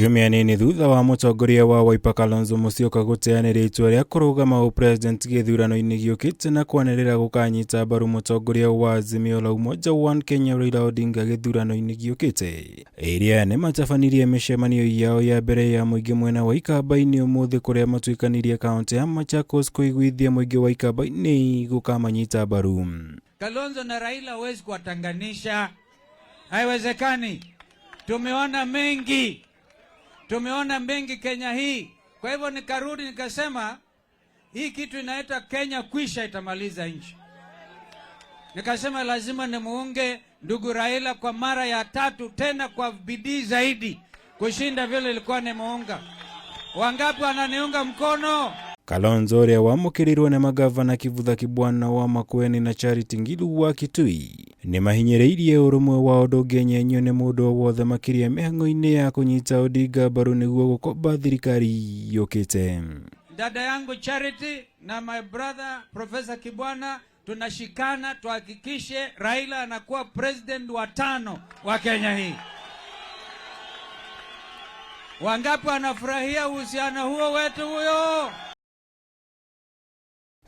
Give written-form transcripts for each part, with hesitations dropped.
Ciumia nini thutha wa mũtongoria wa Wiper Kalonzo Musyoka gũteanĩria itua rĩa kũrũgama ũpresident gĩthurano-inĩ gĩũkĩte na kwanĩrĩra gũkanyita mbaru mũtongoria wa Azimio la Umoja One Kenya Raila Odinga gĩthurano-inĩ gĩũkĩte. Ĩrĩa nĩmatabanirie mĩcemanio yao ya mbere ya mũingĩ mwena wa Ikamba-inĩ ũmũthĩ kũrĩa matuĩkanirie kaunti ya Machakos kũiguithia mũingĩ wa Ikamba-inĩ gũkamanyita mbaru. Kalonzo na Raila huwezi kuwatanganisha, haiwezekani. Tumeona mengi, tumeona mengi Kenya hii. Kwa hivyo nikarudi nikasema hii kitu inaitwa Kenya kwisha itamaliza nchi. Nikasema lazima nimuunge ndugu Raila kwa mara ya tatu tena kwa bidii zaidi kushinda vile ilikuwa nimuunga. Wangapi wananiunga mkono? Kalonzo ũrĩa wamũkĩrirwo nĩ magavana Kivutha Kibwana wa Makueni na Charity Ngilu wa Kitui nĩmahinyĩrĩirie ũrũmwe wao ndũngĩenyenyio nĩ mũndũ o wothe makĩria mĩhang'o-inĩ ya kũnyita Odinga mbaru nĩguo gũkomba thirikari yũkĩte. Dada yangu Charity na my brother Professor Kibwana tunashikana tuhakikishe Raila anakuwa president wa tano wa Kenya hii. Wangapi wanafurahia uhusiano huo wetu huyo?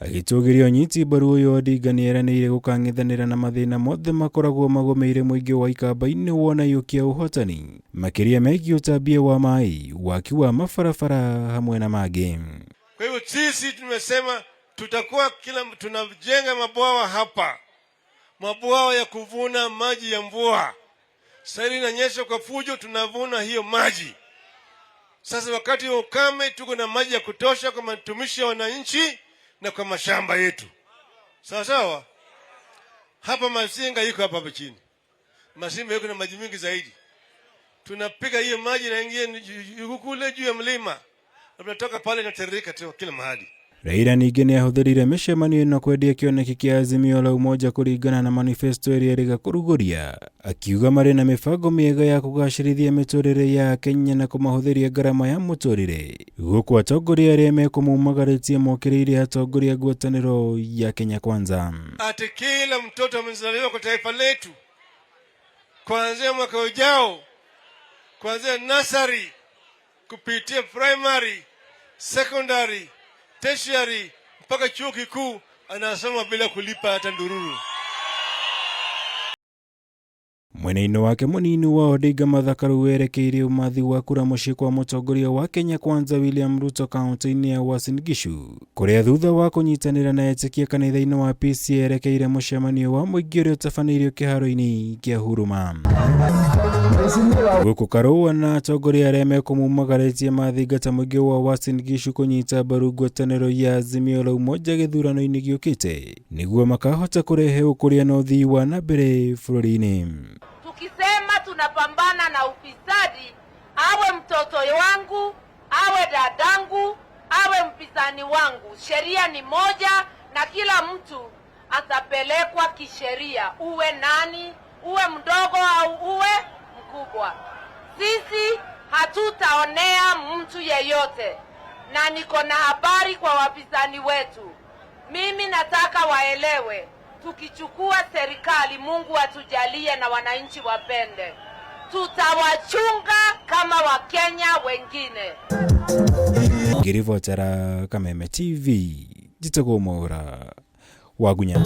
Agĩtũgĩria ũnyiti mbaru ũyũ Odinga nĩeranĩire gũkang'ethanĩra na mathĩna mothe makoragwo magũmĩire mũingĩ wa Ikamba-inĩ wonayũkia ũhotani makĩria megiĩ ũtambia wa maĩ, waki wa mabarabara hamwe na mangĩ. Kwa hivyo sisi tumesema tutakuwa kila tunajenga mabwawa hapa, mabwawa ya kuvuna maji ya mvua. Sasa hivi inanyesha kwa fujo, tunavuna hiyo maji. Sasa wakati wa ukame tuko na maji ya kutosha kwa matumishi ya wananchi na kwa mashamba yetu. Sawa sawa. Hapa Masinga iko hapa hapa chini. Masinga iko na maji mingi zaidi. Tunapiga hiyo maji inaingia kule juu ya mlima. Na tunatoka pale inatiririka tu kila mahali. Raila ningĩ nĩahũthĩrire mĩcemanio ĩno kwendia kĩoneki kĩa Azimio la Umoja kũringana na manifesto ĩrĩa ĩrĩga kũrugũria, akiuga marĩ na mĩbango mĩega ya kũgacĩrithia mĩtũrĩre ya Kenya na kũmahũthĩria ngarama ya mũtũrĩre, gũkũ atongoria arĩa mekũmumagarĩtie mokĩrĩire atongoria ngwatanĩro ya Kenya Kwanza. Ati kila mtoto amezaliwa kwa taifa letu kuanzia mwaka ujao, kuanzia nursery kupitia primary, secondary, tertiary mpaka chuo kikuu anasoma bila kulipa hata ndururu. Mwena-inĩ wake mũnini wa Odinga Martha Karua erekeire ũmathi wa kura mũciĩ kwa mũtongoria wa Kenya Kwanza William Ruto kaunti-inĩ ya Uasin Gishu kũrĩa thutha wa kũnyitanĩra na etĩkia kanitha-inĩ wa PCEA erekeire mũcemanio wa mũingĩ ũrĩa ũtabanĩirio kĩharo-inĩ kĩa Huruma. Gũkũ Karua na atongoria arĩa mekũmumagarĩtie mathingata mũingĩ wa Uasin Gishu kũnyita mbaru ngwatanĩro ya Azimio la Umoja gĩthurano-inĩ gĩũkĩte nĩguo makahota kũrehe ũkũria na ũthii wa na mbere bũrũri-inĩ. Tukisema tunapambana na ufisadi, awe mtoto wangu, awe dadangu, awe mpinzani wangu, sheria ni moja na kila mtu atapelekwa kisheria, uwe nani, uwe mdogo au uwe mkubwa. Sisi hatutaonea mtu yeyote, na niko na habari kwa wapinzani wetu. Mimi nataka waelewe, tukichukua serikali, Mungu atujalie na wananchi wapende, tutawachunga kama Wakenya wengine. Ngĩribotera Kameme TV, njĩtagwo Mwaũra wa Gunya.